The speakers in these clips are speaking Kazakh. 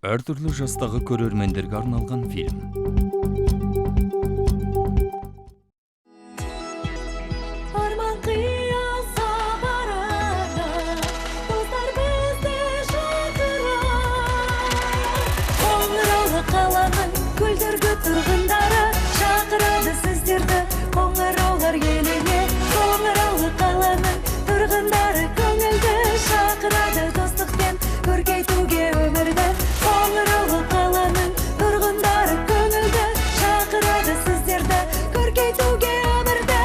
Әртүрлі жастағы көрермендерге арналған фильм. Арман қияса барады, достар бізді шақырар. Қоңыраулы қаланың күлдіргі тұрғындары шақырады сіздерді қоңыраулар еліне. Қоңыраулы қаланың тұрғындары көңілді шақырады достықпен көркейтуге өмірді. Қоңыраулы қаланың тұрғындары көңілді шақырады сіздерді көркейтуге өмірді.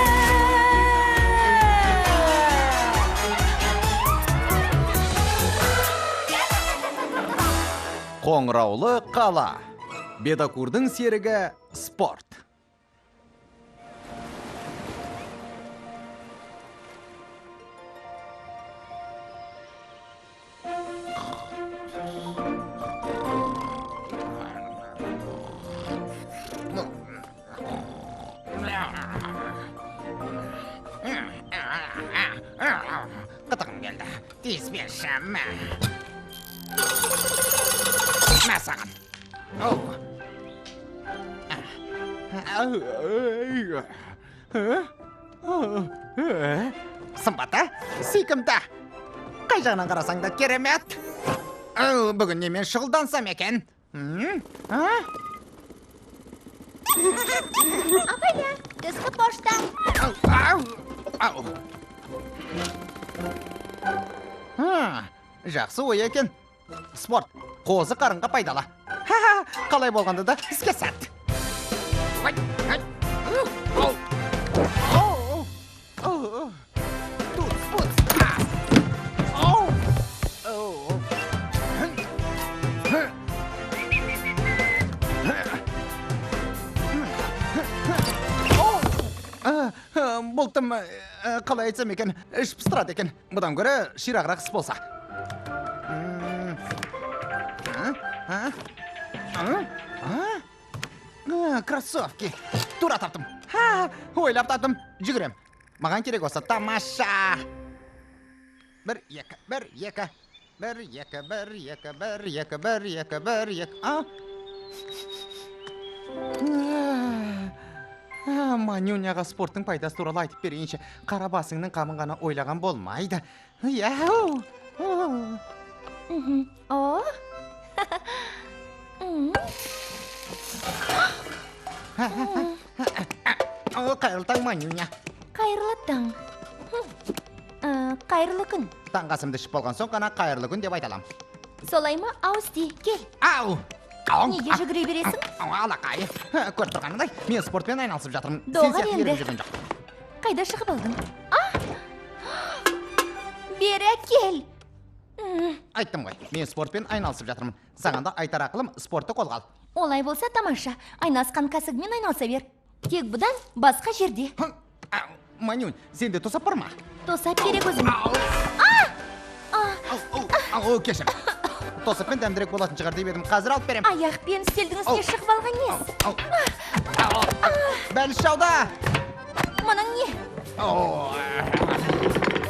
Қоңыраулы қала. Бедакурдың серігі спорт. Қытығым келді. Тиіспеші, мә. Мә саған. Оу. Сымбат, а? Сүйкімді. Қай жағынан қарасаң да керемет. Ау, бүгін немен шұғылдансам екен? М? А? Апая, түскі пошта. Ау, ау, ау. А, жақсы ой екен. Спорт қозы қарынға пайдалы. Ха-ха, қалай болғанда да іске сәт. Ой, ай, у, ау, ау, ау, тут, пуц, а, ау, ау, хы, хы, ау. А, а, бұл тым, қалай айтсам екен, іш пыстырады екен. Бұдан гөрі ширағырақ іс болса. М, а, а, а, а? А, кроссовки. Тура таптым. Ха, ойлап таптым. Жүгірем. Маған керек осы тамаша. Бір, екі, бір, екі. Бір, екі, бір, екі, бір, екі, бір, екі, бір, екі. А? А, Манюняға спорттың пайдасы туралы айтып берейінші. Қара басыңның қамын ғана ойлаған болмайды. Яу! О. О, қайырлы таң, Манюня. Қайырлы таң. Қайырлы күн. Таңғы асымды ішіп болған соң ғана қайырлы күн деп айта аламын. Солай ма? Ауыз ти, кел. Ау! Ау! Неге жүгіре бересің? Ау, алақай. Көріп тұрғаныңдай, мен спортпен айналысып жатырмын. Сен Доғар сияқты енді. еріп жүрген жоқ. Қайда шығып алдың? А! Бері кел. Айттым ғой, мен спортпен айналысып жатырмын. Саған да айтар ақылым, спортты қолға ал. Олай болса тамаша. Айналысқан кәсібімен айналыса бер. Тек бұдан басқа жерде. Хм, ау, Манюнь, сенде тосап бар ма? Тосап керек өзім. Ау! Ау, ау, ау, кешір. Тосаппен дәмдірек болатын шығар деп едім. Қазір алып берем. Аяқпен үстелдің үстіне шығып алған несі? Ау, ау, бәліш жауда! Мұның не?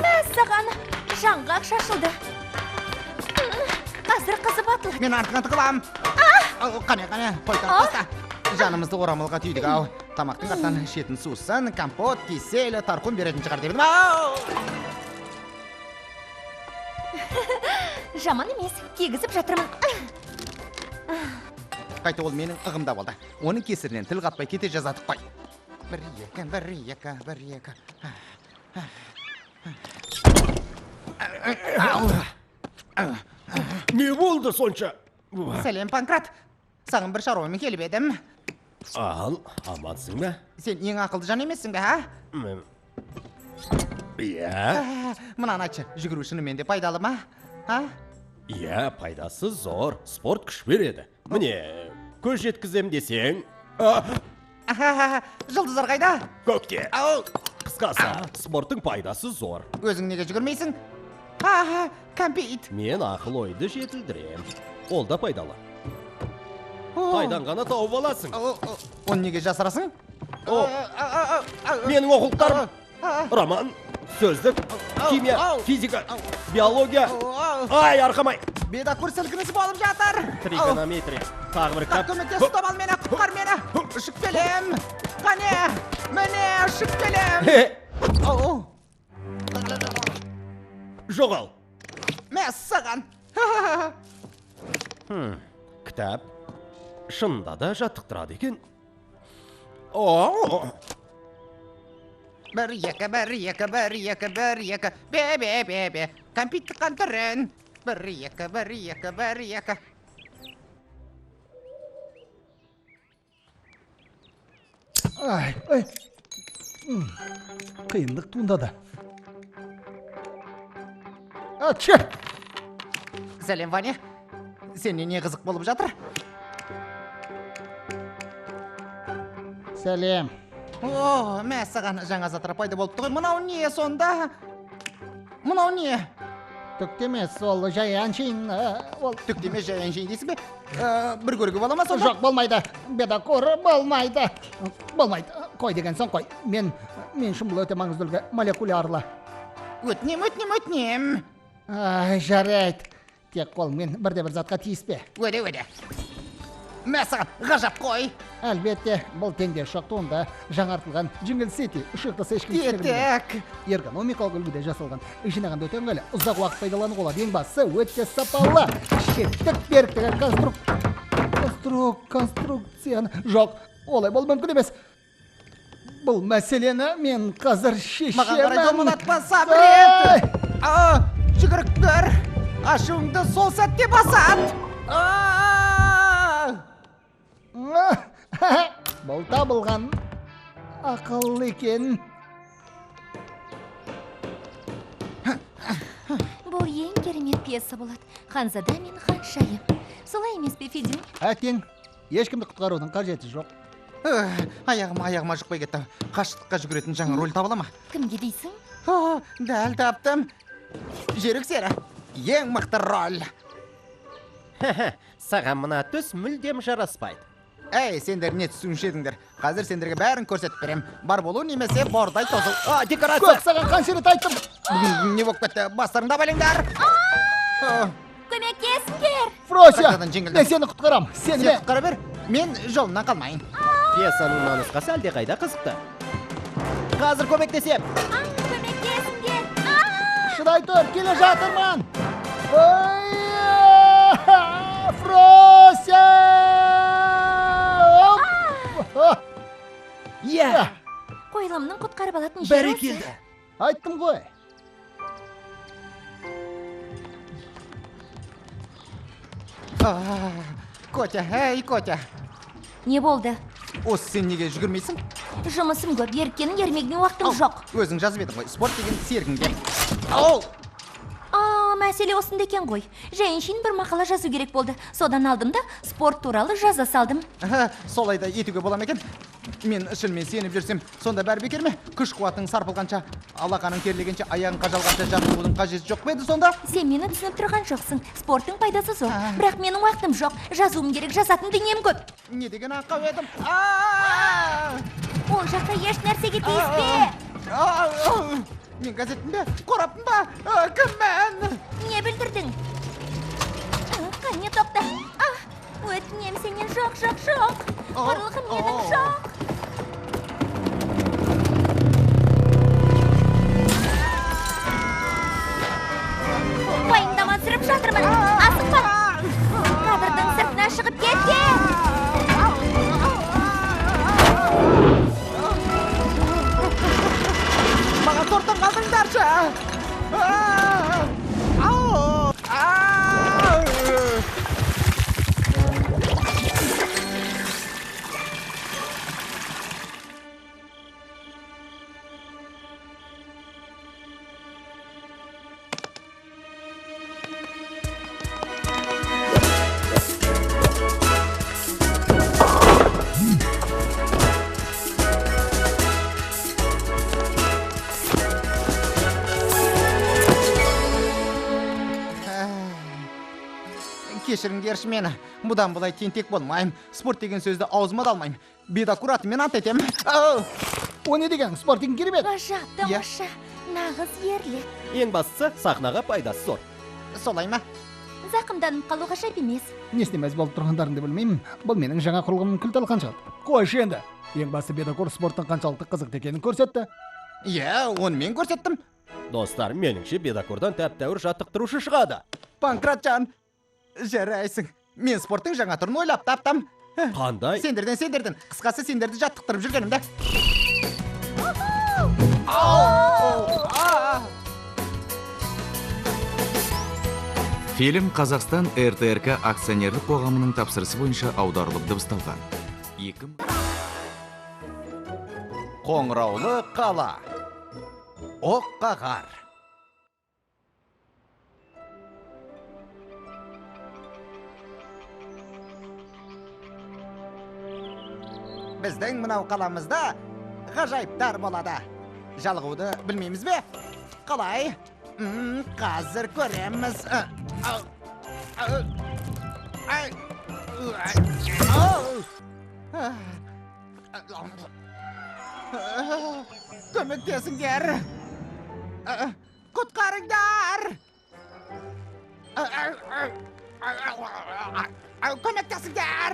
Мәссаған, жаңғақ шашылды. Қазір қызып атылады. Мен артыңа тығылам. Ау, қане, қане, қой таста. Жанымызды орамалға түйдік ау. Тамақтың артынан ішетін сусын, компот, кисель, тарқун беретін шығар деп едім. Ау! Жаман емес, кигізіп жатырмын. Қайта ол менің ығымда болды. Оның кесірінен тіл қатпай кете жаздадық қой. Бір, екі, бір, екі, бір, екі. Не болды сонша? Сәлем, Панкрат. Саған бір шаруамен келіп едім. Ал, амансың ба? Сен ең ақылды жан емессің бе, а? Иә. Мынаны айтшы, жүгіру шынымен де пайдалы ма? А? Иә, пайдасы зор. Спорт күш береді. Міне, көз жеткізем десең, Жұлдыздар қайда? Көкте. Ау! Қысқасы, спорттың пайдасы зор. Өзің неге жүгірмейсің? Аха, кәмпит. Мен ақыл ойды жетілдірем. Ол да пайдалы. О. Қайдан ғана тауып аласың? О, о, оны неге жасырасың? О, менің оқулықтарым. Роман, сөздік, химия, физика, биология. Ай, арқамай. Бедакур сілкініс болып жатыр. Тригонометрия. Тағы бір кітап. Көмектес, ұстап ал мені, құтқар мені. Ұшып келем. Қане, міне ұшып келем. Оу. Жоғал. Мәссаған. Кітап шынында да жаттықтырады екен. О! 1, 2, 1, 2, 1, 2, 1, 2, бе, бе, бе, бе. Кәмпит тұтқан түрін. 1, 2, 1, 2, 1, 2. Ай, ай. Қиындық туындады. Атшы! Сәлем, Ваня. Сенде не қызық болып жатыр? Сәлем. О, мәссаған, жаңа заттар пайда болыпты ғой. Мынау не сонда? Мынау не? Түк те емес, ол жай әншейін, ол... Түк те емес, жай әншейін дейсің бе? Бір көруге бола ма сонда? Жоқ, болмайды. Бедакур, болмайды. Болмайды. Қой деген соң қой. Мен үшін бұл өте маңызды үлгі, молекулярлы. Өтінем, өтінем, өтінем. Ай, жарайды. Тек қолыңмен бірде-бір затқа тиіспе. Өде, өде. Мәссаған, ғажап қой. Әлбетте, бұл теңдесі жоқ туынды, жаңартылған Jingle City ұшықтысы ешкім Тетек. Эргономикалық үлгіде жасалған. Жинағанда өте ыңғайлы, ұзақ уақыт пайдалануға болады. Ең бастысы өте сапалы. Шеттік беріктігі конструкцияны. Жоқ, олай болу мүмкін емес. Бұл мәселені мен қазір шешемін. Маған қарай домалатпа, Сабрет. Жүгіріктер, ашуыңды сол сәтте басады. Бұл табылған ақыл екен. Бұл ең керемет пьеса болады. Ханзада мен ханшайым. Солай емес пе, Федюнь? Әттең, ешкімді құтқарудың қажеті жоқ. Аяғыма жұқпай кетті. Қашықтыққа жүгіретін жаңа роль табыла ма? Кімге дейсің? Дәл таптым. Жерік сері. Ең мықты роль. Саған мына түс мүлдем жараспайды. Әй, сендер не түсуші едіңдер? Қазір сендерге бәрін көрсетіп берем. Бар болу немесе бордай тозу. А, декорация! Көк, саған қанша рет айттым. Бүгін не болып кетті? Бастарыңды абайлаңдар! Көмектесіңдер! Фрося, Қайтадан жеңілдім. мен сені құтқарам. Сен Сен құтқара бер, мен жолымнан қалмайын. Пьесаның мына нұсқасы әлдеқайда қызықты. Қазір көмектесем. Көмектесіңдер! Шыдай тұр, келе жатырмын. Ой, Фрося! Иә! Қойылымның құтқарып алатын жері осы. Бәрекелді! Айттым ғой. Котя, әй, Котя. Не болды? Осы сен неге жүгірмейсің? Жұмысым көп, еріккеннің ермегіне уақытым жоқ. Өзің жазып едің ғой, спорт деген серігіңде. Ау! Мәселе осында екен ғой. Жайыншин бір мақала жазу керек болды. Содан алдым да спорт туралы жаза салдым. Солай да етуге бола ма екен? Мен шынымен сеніп жүрсем, сонда бәрі бекер ме? Күш қуатың сарпылғанша, алақаның терлегенше, аяғың қажалғанша жаттығудың қажеті жоқ па еді сонда? Сен мені түсініп тұрған жоқсың. Спорттың пайдасы зор. Бірақ менің уақытым жоқ. Жазуым керек, жазатын дүнием көп. Не деген ақау едім? Ол жақта еш нәрсеге тиіспе. Мен газеттің бе? Қораптың ба? Кіммін? Не бүлдірдің? Қане тоқта. Өтінем сенен, жоқ, жоқ, жоқ. Қорлығым менің жоқ. Уайымдама, түсіріп жатырмын. Асықпа. Кадрдың сыртына шығып кетпе. Маған торттан қалдыңдаршы. Кешіріңдерші мені. Бұдан бұлай тентек болмаймын. Спорт деген сөзді аузыма да алмаймын. Бедакур атымен ант етемін. О, не деген спорт деген керемет. Ғажап, тамаша, нағыз ерлік. Ең бастысы сахнаға пайдасы зор. Солай ма? Зақымданып қалу ғажап емес. Несіне мәз болып тұрғандарыңды білмеймін. Бұл менің жаңа құрылғымның күл-талқан шығады. Қойшы енді. Ең басты Бедокур спорттың қаншалықты қызықты екенін көрсетті. Иә, оны мен көрсеттім. Достар, меніңше Бедокурдан тәп-тәуір жаттықтырушы шығады. Панкратжан, жарайсың. Мен спорттың жаңа түрін ойлап таптым. Қандай? Сендерден. Қысқасы сендерді жаттықтырып жүргенімді. Фильм Қазақстан РТРК акционерлік қоғамының тапсырысы бойынша аударылып дыбысталған. Қоңыраулы қала. Оққағар. Біздің мынау қаламызда ғажайыптар болады. Жалығуды білмейміз бе? Қалай? Қазір көреміз. Көмектесіңдер! Құтқарыңдар! Көмектесіңдер!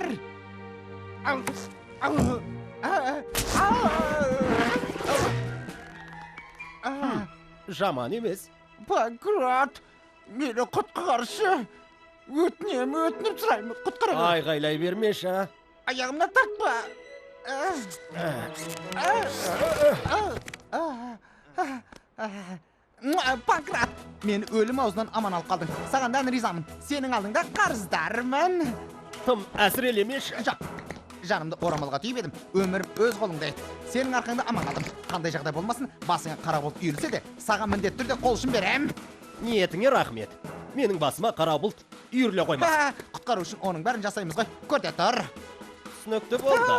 Жаман емес. Панкрат, мені құтқаршы. Өтінем, өтініп сұраймын, құтқара гөр. Айғайлай бермеші, а? Аяғымнан тартпа. Панкрат, мен өлім аузынан аман алып қалдың. Саған да ризамын. Сенің алдыңда қарыздармын. Тым әсірелемеші. Жоқ, жанымды орамалға түйіп едім. Өмірім өз қолыңда еді. Сенің арқаңда аман қалдым. Қандай жағдай болмасын, басыңа қара бұлт үйірілсе де, саған міндетті түрде қол ұшын берем. Ниетіңе рахмет. Менің басыма қара бұлт үйіріле қоймас. Құтқару үшін оның бәрін жасаймыз ғой. Көрде тұр. Түсінікті болды.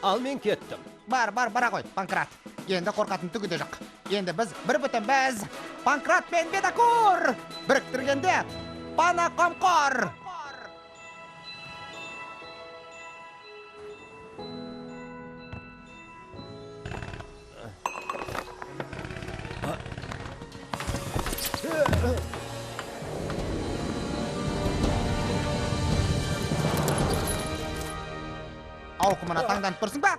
Ал мен кеттім. Бар, бар, бара ғой, Панкрат. Енді қорқатын түгі де жоқ. Енді біз бір бүтінбіз. Панкрат пен Бедокур біріктіргенде пана қамқор. Ауқымына таңданып тұрсың ба?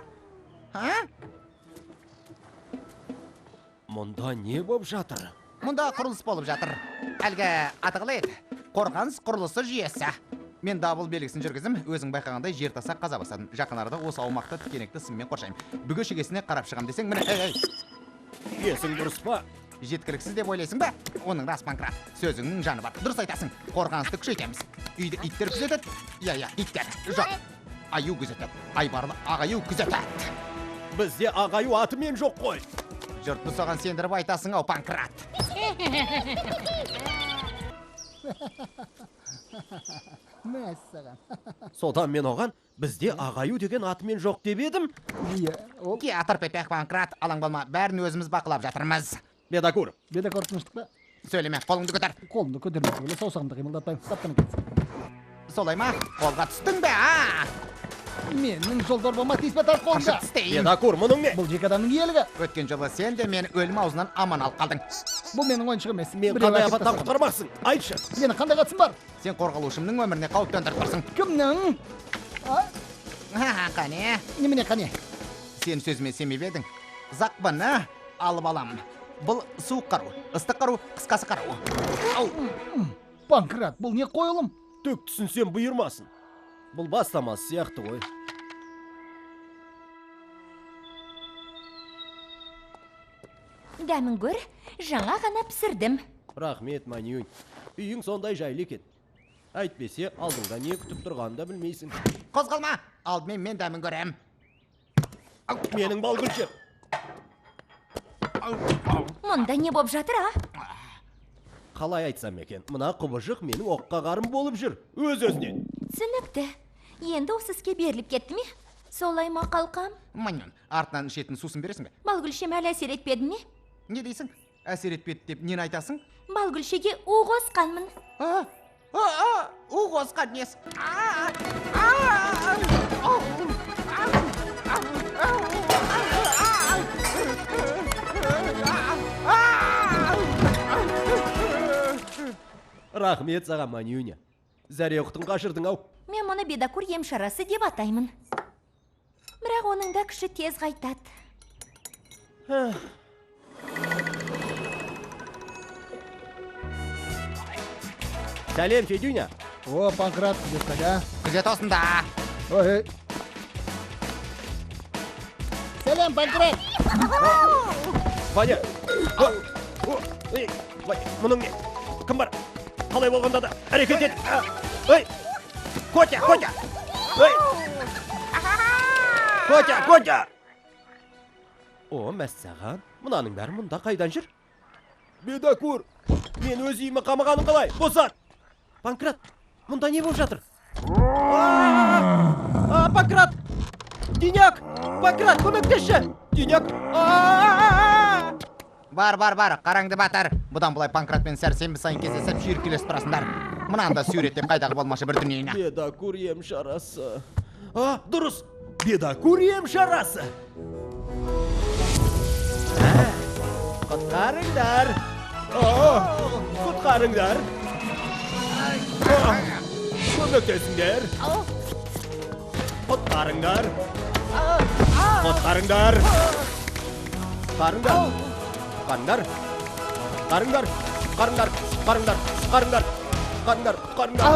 Мұнда не боп жатыр? Мұнда құрылыс болып жатыр. Әлгі аты қалай еді? Қорғаныс құрылысы жүйесі. Мен дабыл белгісін жүргіздім, өзің байқағандай жер таса қаза бастадым. Жақын арада осы аумақты тікенекті сыммен қоршаймын. Бүге шегесіне қарап шығам десең, міне, ей, ей. Есің дұрыс па? Жеткіліксіз деп ойлайсың ба? Оның рас, Панкрат. Сөзіңнің жаны бар. Дұрыс айтасың. Қорғанысты күшейтеміз. Үйді иттер күзетеді. Иә, иә, иттер. Жоқ. Аю күзетеді. Айбарлы ақ аю күзетеді. Бізде ақ аю атымен жоқ қой. Жұртты соған сендіріп айтасың ау, Панкрат. Мәссаған. Содан мен оған бізде ақ аю деген атымен жоқ деп едім. Иә, ол Театр пепех, Панкрат, алаң болма, бәрін өзіміз бақылап жатырмыз. Бедокур. Бедокур тыныштық па? Сөйлеме, қолыңды көтер. Қолымды көтермек түгілі саусағымды қимылдатпаймын. Таптым екен. Солай ма? Қолға түстің бе, а? Менің жолдорбама тиіспе, тарт қолыңды. Қашып тістейін. Бедокур, мұның не? Бұл жеке адамның иелігі. Өткен жолы сен де мені өлім аузынан аман алып қалдың. Бұл менің ойыншығым емес. Мен Біреу қандай әкеп апаттан тастаған. құтқармақсың? Айтшы. Менің қандай қатысым бар? Сен қорғалушымның өміріне қауіп төндіріп тұрсың. Кімнің? Қане? Немене қане? Сен сөзіме сенбеп едің. Зақпыны алып алам. Бұл суық қару, ыстық қару, қысқасы қару. Ау! Панкрат, бұл не қойылым? Түк түсінсем бұйырмасын. Бұл бастамасы сияқты ғой. Дәмін көр, жаңа ғана пісірдім. Рахмет, Манюнь. Үйің сондай жайлы екен. Әйтпесе, алдыңда не күтіп тұрғанын да білмейсің. Қозғалма! Алдымен мен дәмін көрем. Менің балгүлшем. Мұнда не боп жатыр, а? Қалай айтсам екен, мына құбыжық менің оққағарым болып жүр, өз-өзінен. Түсінікті. Енді осы іске беріліп кетті ме? Солай ма, қалқам? Манюнь, артынан ішетін сусын бересің бе? Балгүлшем әлі әсер етпеді ме? Не дейсің? Әсер етпеді деп нені айтасың? Балгүлшеге у қосқанмын. У қосқан несі? Рахмет саған, Манюня. Зәре құтын қашырдың ау. Мен мұны бедакур ем шарасы деп атаймын. Бірақ оның да күші тез қайтады. Сәлем, Федюня. О, Панкрат, күзет. Күзет осында. Ой. Сәлем, Панкрат. Ваня. Мұның не? Кім бар? Қалай болғанда да әрекет ет. Ой! Котя, Котя! Ой! Котя, Котя! О, мәссаған, мынаның бәрі мұнда қайдан жүр? Бедакур, мен өз үйіме қамағаным қалай? Босат! Панкрат, мұнда не болып жатыр? Панкрат! Диняк! Панкрат, көмектесші! Диняк! Бар, бар, бар, қараңды батар. Бұдан былай Панкратпен сәрсенбі сайын кездесіп шүйіркелесіп тұрасыңдар. Мынаны да суреттеп қайдағы болмашы бір дүниені. Бедакур ем шарасы. А, дұрыс. Бедакур ем шарасы. Құтқарыңдар. Құтқарыңдар. Көмектесіңдер. Құтқарыңдар. Құтқарыңдар. Құтқарыңдар. Қарыңдар, қарыңдар, қарыңдар, қарыңдар, қарыңдар, қарыңдар, қарыңдар.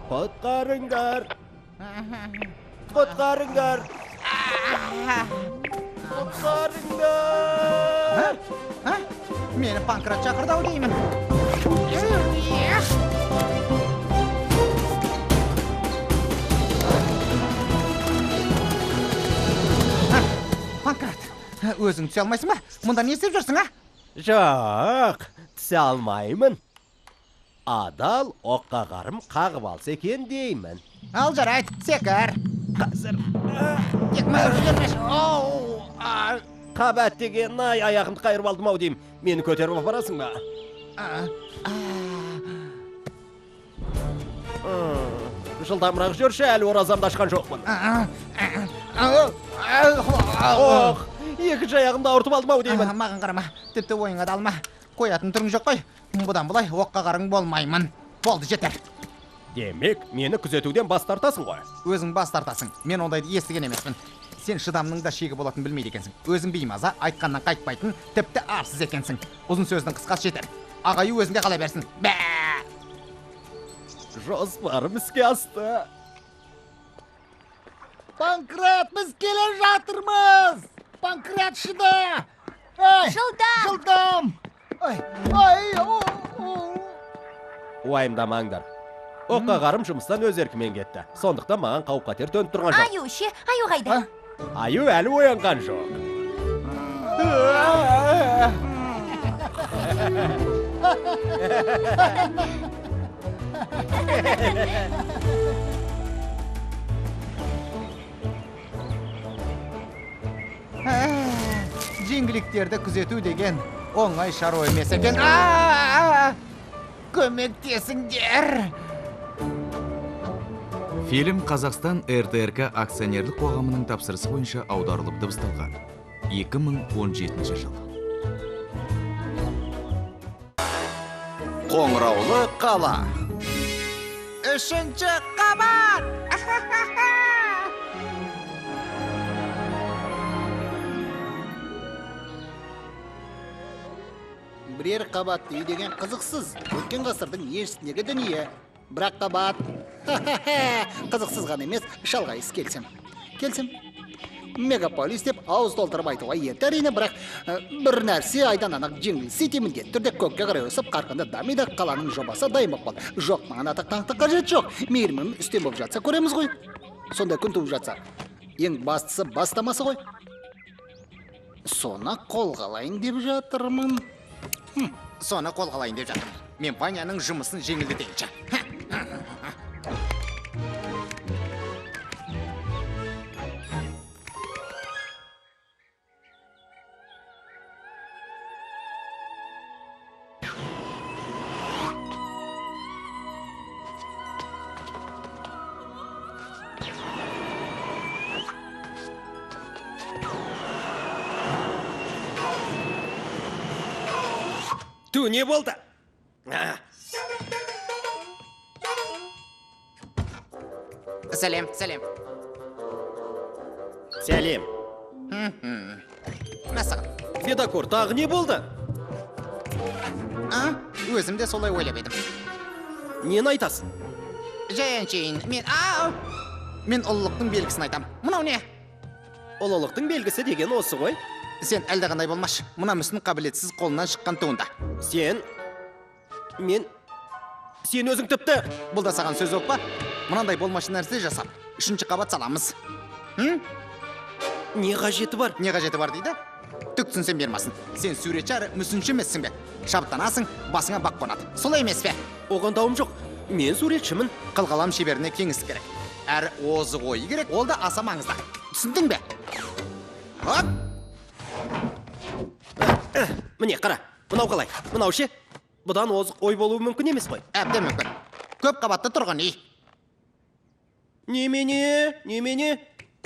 Құтқарыңдар! Құтқарыңдар! Құтқарыңдар! Мені Панкрат шақырды ау деймін. Панкрат, өзің түсе алмайсың ба? Мұнда не істеп жүрсің, а? Жоқ, түсе алмаймын. Адал оққағарым қағып алса екен деймін. Ал жарайды, секір. Қазір. Тек маған жібермеші. Қабат деген ай, аяғымды қайырып алдым ау деймін. Мені көтеріп апарасың ба? Жылдамырақ жүрші, әлі оразамды ашқан жоқпын. Ох, екінші аяғымды ауыртып алдым ау деймін. Маған қарама, тіпті ойыңа да алма. Қоятын түрің жоқ қой. Бұдан былай оққағарың болмаймын. Болды, жетер. Демек, мені күзетуден бас тартасың ғой. Өзің бас тартасың. Мен ондайды естіген емеспін. Сен шыдамның да шегі болатын білмейді екенсің. Өзің беймаза, айтқаннан қайтпайтын, тіпті арсыз екенсің. Ұзын сөздің қысқасы жетер. Ағайы өзінде қала берсін. Бә! Жоспарым іске асты. Панкрат, біз келе жатырмыз! Панкрат, шыда! Ай, Жылдам! Жылдам! Ай, ай, о, о. Уайымдамаңдар. Оққағарым жұмыстан өз еркімен кетті. Сондықтан маған қауіп-қатер төніп тұрған жоқ. Аю ше, аю қайда? Аю әлі оянған жоқ. Жеңгіліктерді күзету деген оңай шаруа емес екен. Көмектесіңдер! Фильм Қазақстан РТРК акционерлік қоғамының тапсырысы бойынша аударылып дыбысталған. 2017 жыл. Қоңыраулы қала. Үшінші қабат! Бірер қабатты үй деген қызықсыз. Өткен ғасырдың еншісіндегі дүние. Бірақ қабат. Қызықсыз ғана емес, шалғайсыз келсем. Келсем. Мегаполис деп ауыз толтырып айтуға ерте әрине, бірақ бір нәрсе айдан анық: Джингл Сити міндетті түрде көкке қарай өсіп, қарқынды дамиды. Қаланың жобасы дайын болып қалды. Жоқ, маған атақ даңқтың қажеті жоқ. Мейірімім үстем болып жатса, көреміз ғой. Сондай күн туып жатса. Ең бастысы бастамасы ғой. Соны қолға алайын деп жатырмын. Соны қолға алайын деп жатырмын. Мен Ваняның жұмысын жеңілдетейінші. Ту, не болды? Сәлем, сәлем. Сәлем. Мәссаған. Бедакур, тағы не болды? А? Өзім де солай ойлап едім. Нені айтасың? Жай әншейін, мен ау! Мен ұлылықтың белгісін айтам. Мынау не? Ұлылықтың белгісі деген осы ғой. Сен әлдеқандай болмашы. Мына мүсін қабілетсіз қолынан шыққан туынды. Сен, мен, сен өзің тіпті. Бұл да саған сөз болып па? Мынандай болмашы нәрсе жасап, үшінші қабат саламыз. Не қажеті бар? Не қажеті бар дейді? Түк түсінсем бермасын. Сен суретші әрі мүсінші емессің бе? Шабыттанасың, басыңа бақ қонады. Солай емес пе? Оған дауым жоқ. Мен суретшімін. Қылқалам шеберіне кеңістік керек. Әрі озық ойы керек, ол да аса маңызды. Түсіндің бе? Оп! Міне, қара. Мынау қалай? Мынау ше? Бұдан озық ой болуы мүмкін емес қой. Әбден мүмкін. Көп қабатты тұрғын үй. Немене? Немене?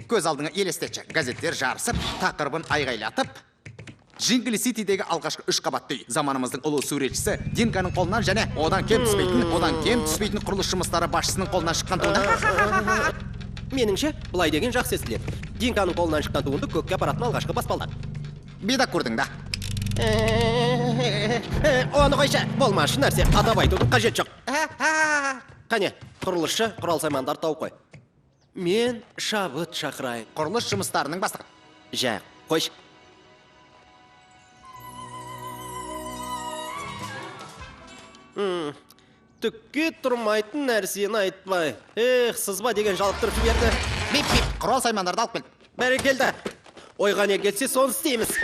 Көз алдыңа елестетші. Газеттер жарысып, тақырыбын айғайлатып, Джингл Ситидегі алғашқы үш қабатты үй заманымыздың ұлы суретшісі Динканың қолынан және одан кем түспейтін құрылыс жұмыстары басшысының қолынан шыққан туынды. Меніңше, былай деген жақсы естіледі. Динканың қолынан шыққан туынды көкке апаратын алғашқы баспалдақ. Бедакурдың да. Оны қойшы, болмашы нәрсе, атап айтудың қажеті жоқ. Қане, құрылысшы құрал-саймандар тауып қой. Мен шабыт шақырайын. Құрылыс жұмыстарының бастығы. Жә, қойшы. Түкке тұрмайтын нәрсені айтпай. Эх, сызба деген жалықтырып жіберді. Бип-бип, құрал-саймандарды алып кел. Бәрекелді. Ойға не келсе, соны істейміз.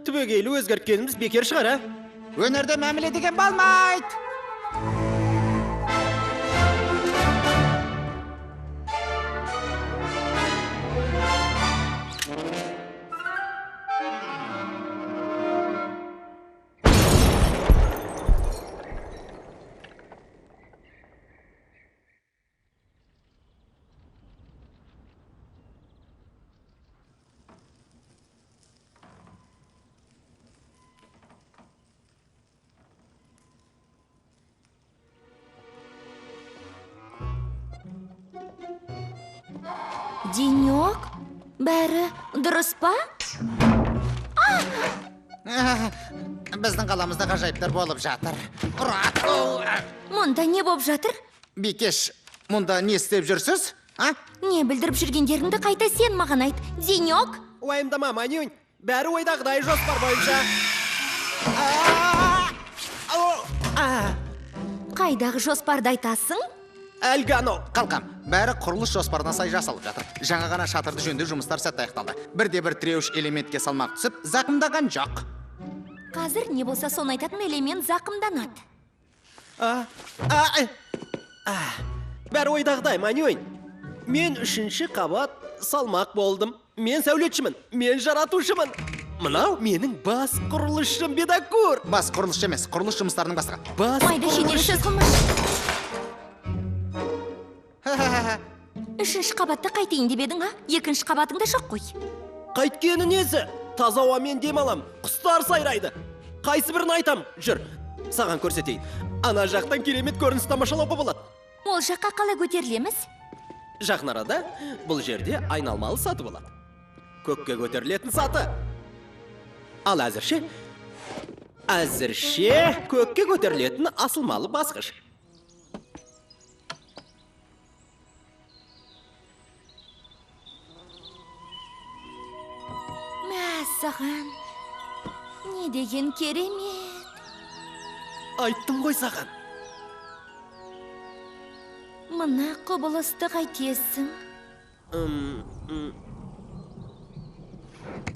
Түбегейлі өзгерткеніміз бекер шығар, ә? Өнерде мәміле деген болмайды. Денек, бәрі дұрыс па? Біздің қаламызда ғажайыптар болып жатыр. Ұрат! Мұнда не болып жатыр? Бикеш, мұнда не істеп жүрсіз? А? Не білдіріп жүргендеріңді қайта сен маған айт. Денек? Уайымдама, Манюнь. Бәрі ойдағыдай жоспар бойынша. Қайдағы жоспарды айтасың? Әлгі анау. Қалқам, бәрі құрылыс жоспарына сай жасалып жатыр. Жаңа ғана шатырды жөндеу жұмыстары сәтті аяқталды. Бірде-бір тіреуіш элементке салмақ түсіп, зақымдаған жоқ. Қазір не болса соны айтатын элемент зақымданады. Бәрі ойдағыдай, Манюнь. Мен үшінші қабат салмақ болдым. Мен сәулетшімін, мен жаратушымын. Мынау менің бас құрылысшым Бедакур. Бас құрылысшы емес, құрылыс жұмыстарының бастығы. Бас Майда шенені сөз қылмашы. Үшінші қабатты қайтейін деп едің, а? Екінші қабатыңда жоқ қой. Қайткені несі? Таза ауамен дем алам, құстар сайрайды. Қайсы бірін айтам? Жүр, саған көрсетейін. Ана жақтан керемет көрініс тамашалауға болады. Ол жаққа қалай көтерілеміз? Жақын арада бұл жерде айналмалы саты болады. Көкке көтерілетін саты. Ал әзірше көкке көтерілетін асылмалы басқыш. Мәссаған, не деген керемет. Айттым ғой саған. Мына құбылысты қайтесің?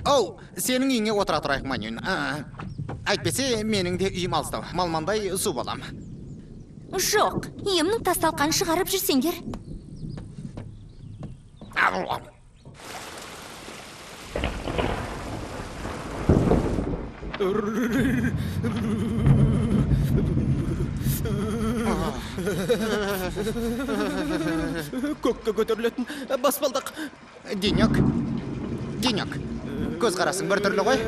Оу, сенің үйіңе отыра тұрайық, Манюн. Әйтпесе, менің де үйім алыстау. Малмандай су балам. Жоқ, үйімнің тас-талқанын шығарып жүрсеңдер. Көкке көтерілетін баспалдақ. Денек, Денек, көз қарасың бір түрлі ғой.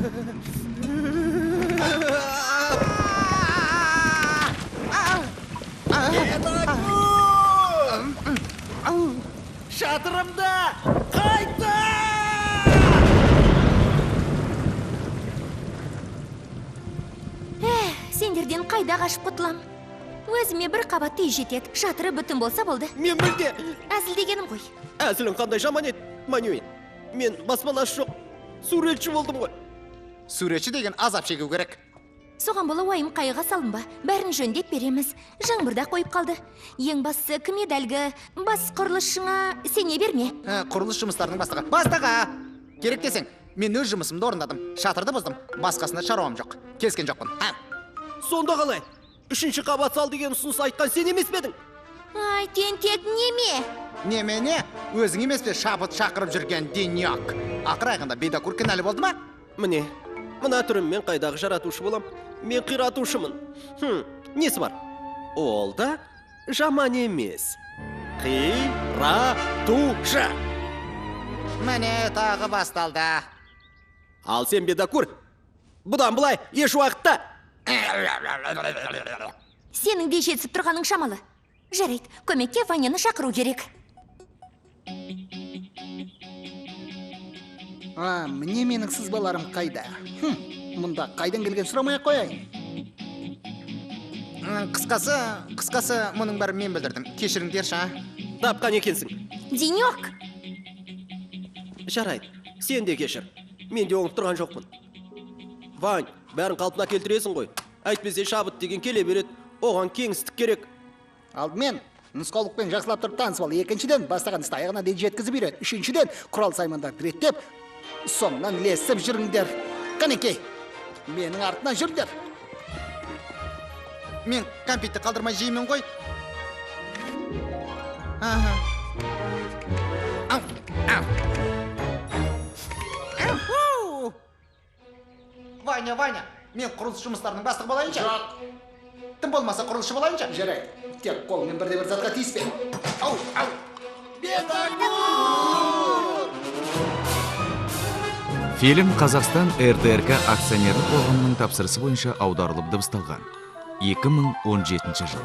Шатырымда қайта! Сендерден қайда қашып құтылам? Өзіме бір қабатты үй жетеді. Шатыры бүтін болса болды. Мен мүлде әзілдегенім ғой. Әзілің қандай жаман еді, Манюин. Мен баспанасы жоқ суретші болдым ғой. Суретші деген азап шегу керек. Соған бола уайым қайғыға салынба. Бәрін жөндеп береміз. Жаңбырда қойып қалды. Ең бастысы кім еді әлгі? Бас құрылысшыңа сене берме. Құрылыс жұмыстарының бастығы. Бастығы! Керек десең, мен өз жұмысымды орындадым. Шатырды бұздым. Басқасына шаруам жоқ. Келіскен жоқпын. Сонда қалай? Үшінші қабат сал деген ұсыныс айтқан сен емес пе едің? Ай, тентек неме? Немене? Өзің емес пе шабыт шақырып жүрген Денек? Ақыр аяғында Бедакур кінәлі болды ма? Міне, мына түріммен қайдағы жаратушы болам? Мен қиратушымын. Несі бар? Ол да жаман емес. Қиратушы. Міне тағы басталды. Ал сен, Бедакур, бұдан былай еш уақытта. Сенің де жетісіп тұрғаның шамалы. Жарайды, көмекке Ваняны шақыру керек. Міне менің сызбаларым қайда? Мұнда қайдан келген сұрамай ақ қояйын. Қысқасы, мұның бәрін мен білдірдім. Кешіріңдерші, а? Тапқан екенсің. Денек! Жарайды, сен де кешір. Мен де оңып тұрған жоқпын. Вань, бәрін қалпына келтіресің ғой. Әйтпесе шабыт деген келе береді. Оған кеңістік керек. Алдымен нұсқаулықпен жақсылап тұрып танысып ал. Екіншіден, бастаған істі аяғына дейін жеткізіп үйрен. Үшіншіден, құрал саймандарды реттеп, соңынан ілесіп жүріңдер. Қанекей, менің артынан жүріңдер. Мен кәмпитті қалдырмай жеймін ғой. Ваня, Ваня, мен құрылыс жұмыстарының бастығы болайыншы? Жоқ. Тым болмаса құрылысшы болайыншы? Жарайды, тек қолыңмен бірде-бір затқа тиіспе. Ау, ау. Бедакур! Фильм Қазақстан РТРК акционерлік қоғамының тапсырысы бойынша аударылып дыбысталған. 2017 жыл.